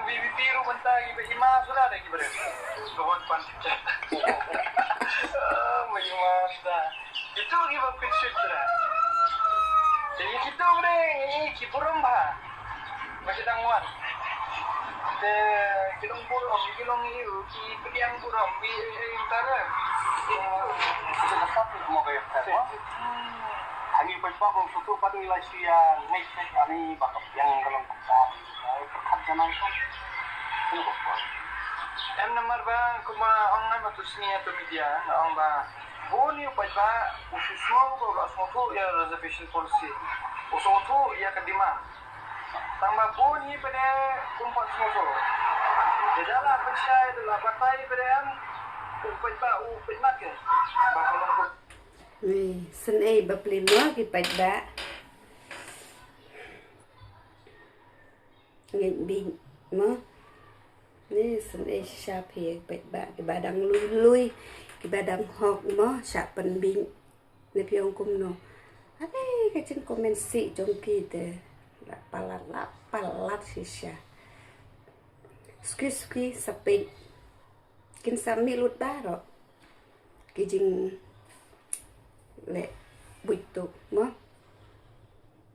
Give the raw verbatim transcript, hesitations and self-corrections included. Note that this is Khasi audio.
P V P ruh mynta ki ba ima suda da ki ba dei. Ka wan pan chat. Ah, ba ima suda. Itu ki ba pynshit suda. Jadi kita ba dei ngi ki burom ba. Ba ki dang wan. Te ki long burom, ki long iu, ki pdiang burom, ki, eh, intara. Kita dapat ni semua kayak apa? Ani pajak bang sutu padu ilai sia, next, next, ani bakap yang dalam bakap. Ai, pyrkhat janai ko. Kano ko. Em namar ba kumba ong ngan ma tu sni ha tu media, nga ong ba bun ïa u paidbah u shu sngew ba u la sngewthuh ïa reservation policy. U sngewthuh ïa ka demand. Tang ba bun hi ba dei kum pat sngewthuh. Ïa da la pynshai, da la batai ba dei em, u paidbah u pynmat ke. Ba ka long. Ni, sngewbha ba plie mo ki paidbah. Ngeit beit mo. Ni sngewbha shisha phi ïa ki paidbah kiba dang lui lui, kiba dang hok mo, shah pynbeit. Ne phi ong kumno? Ane ka jingcomment sih jong ki te la palat, la palat shisha. Suki suki sa peit. Kin sa mih lut baroh ki jingleh buit tu mo.